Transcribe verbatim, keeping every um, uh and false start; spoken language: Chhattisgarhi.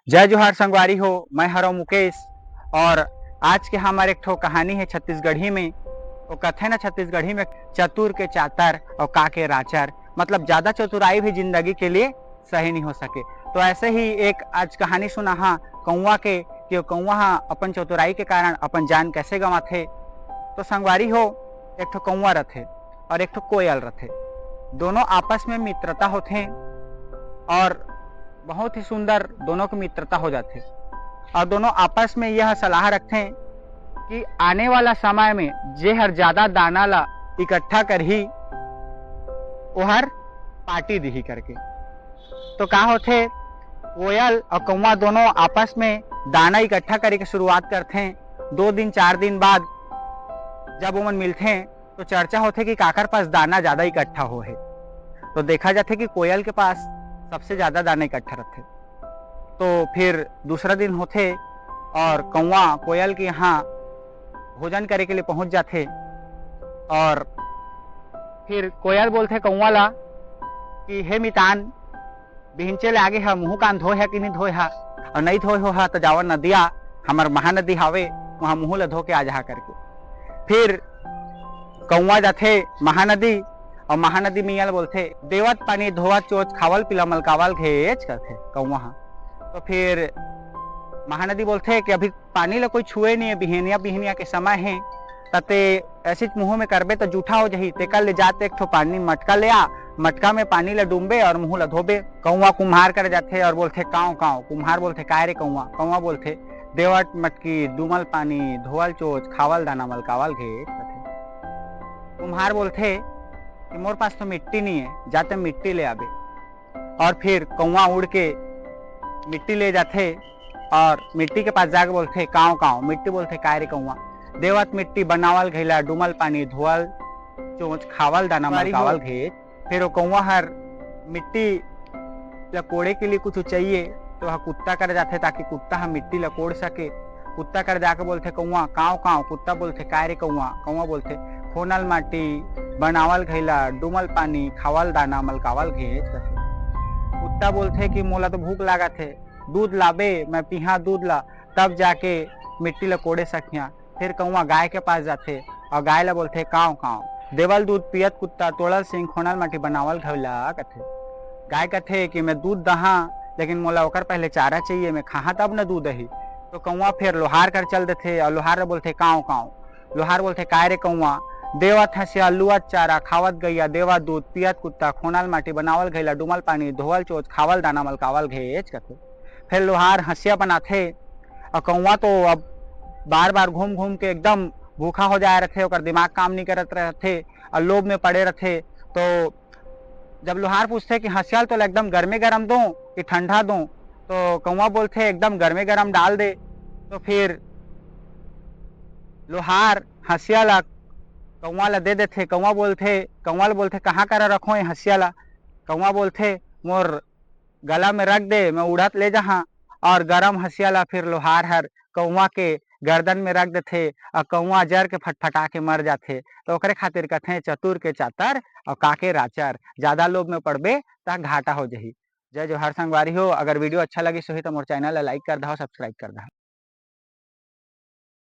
जय जोहार संगवारी हो, मैं हरव मुकेश और आज के हमर एक ठो कहानी हे छत्तीसगढ़ी में। वो कथे न छत्तीसगढ़ी में, चतुर के चातर और का के राचर, मतलब ज्यादा चतुराई भी जिंदगी के लिए सही नहीं हो सके। तो ऐसे ही एक आज कहानी सुना हा कौवा के, कि वो कौवा हा अपन चतुराई के कारण अपन जान कैसे गंवाथे। तो संगवारी हो, एक ठो कौवा रथे और एक ठो कोयल रथे। दोनों आपस में मित्रता होथे और बहुत ही सुंदर दोनों की मित्रता हो जाथे। और दोनों आपस में यह सलाह रखथे कि आने वाला समय में जे हर ज्यादा दाना ला इकट्ठा करही, ओहर पार्टी दिही करके। तो का होथे, कोयल और कौवा दोनों आपस में दाना इकट्ठा करे के शुरुआत करथे। दो दिन, चार दिन बाद जब ओमन मिलथे, तो चर्चा होथे कि काकर पास दाना ज्यादा इकट्ठा हो हे। तो देखा जाथे कि कोयल के पास सबसे ज्यादा दाना इकट्ठा रथे। तो फिर दूसरा दिन होथे और कौवा कोयल के यहाँ भोजन करे के लिए पहुंच जाथे और फिर कोयल बोलथे कौवा ला कि हे मितान, बिहिंचे ले आगे हा, मुंह कान धोए हा कि नहीं धोए हा? और नहीं धोए हो हा तो जावा नदिया, हमर महानदी हावे, वहां मुंह ला धो के आ जहा करके। फिर कौवा जाथे महानदी और महानदी मैया ला बोलथे, "देवत पानी धोवत चोच, खावल पीला मलकावल घेच," करथे कौवा हा। तो फिर महानदी बोलथे कि अभी पानी ला कोई छुए नहीं है, बिहनिया बिहनिया के समय है, तते ऐसे मुंह में करबे तो जूठा हो जाही। तेकर ले जाते एक ठो पानी मटका ले आ, मटका में पानी ला डूबे और मुंह ला धोबे। कौवा कुम्हार कर जाथे और बोलथे, "काव काव।" कुम्हार बोलथे, "काय रे कौवा?" कौवा बोलथे, "देवट मटकी, डूमल पानी, धोवल चोच, खावल दाना, मलकावल घेच," कथे। कुम्हार बोलथे कि मोर पास तो मिट्टी नहीं है, जाते मिट्टी ले आबे। और फिर कौवा उड़ के मिट्टी ले जाथे और मिट्टी के पास जाके बोलथे, "काव काव।" मिट्टी बोलथे, "काय रे कौवा?" "देवत मिट्टी, बनावल घैला, डूमल पानी, धोवल चोच, खावल दाना, मलकावल घेच।" फिर वो कौवा हर मिट्टी ला कोड़े के लिए कुछ चाहिए, तो वह कुत्ता कर जाथे ताकि कुत्ता ह मिट्टी ला कोड़ सके। कुत्ता कर जाके बोलथे कौवा, "काव काव।" कुत्ता बोलथे, "काय रे कौवा?" कौवा बोलथे, "खोनल माटी, बनावल घैला, डूमल पानी, खावल दाना, मलकावल घेच," कथे। कुत्ता बोलथे कि "मोला तो भूख लागत हे, दूध लाबे, मैं पीहा दूध ला, तब जाके मिट्टी ला कोड़े सकिया।" फिर कौवा गाय के पास जाथे और गाय ला बोलथे, "काव काव।" "देवल दूध पियत कुत्ता, तोड़ल सिंग, खोनल माटी, बनावल घैला," कथे। गाय कथे कि "मैं दूध दहा, लेकिन मोला ओकर पहले चारा चाहिए, मैं खाहा तब न दूध दही।" तो कौवा फिर लोहार कर चल देथे और लोहार ला बोलथे, "काव काव।" लोहार बोलथे, "काय रे कौवा?" "देवत हंसिया, लुअत चारा, खावत गैया, देवत दूध, पियत कुत्ता, खोनल माटी, बनावल घैला, डूमल पानी, धोवल चोच, खावल दाना, मलकावल घेच," कथे। फिर लोहार हंसिया बनाथे और कौवा तो अब बार बार घूम घूम के एकदम भूखा हो जाए रहथे, ओकर दिमाग काम नहीं करत रहथे और लोभ में पड़े रहथे। तो जब लोहार पूछथे कि "हंसिया ल तो एकदम गर्मे गरम दो कि ठंडा दो?" तो कौवा बोलथे, "एकदम गर्मे गरम डाल दे।" तो फिर लोहार हंसिया ला कौवा ला दे देथे। कौवा बोलथे, कौवा ला बोलथे, "कहाँ करा रखो ये हंसिया ला?" कौवा बोलथे, "मोर गला में रख दे, मैं उड़त ले जहा।" और गरम हंसिया ला फिर लोहार हर कौवा के गर्दन में रख देथे और कौवा जर के फटफटा के मर जाथे। तो ओकरे खातिर कथे, "चतुर के चातर और काके राचर, ज्यादा लोभ में पड़बे त घाटा हो जही।" जय जोहार संगवारी हो, अगर वीडियो अच्छा लगिस होही तो मोर चैनल ला लाइक कर दहा, सब्सक्राइब कर दहा।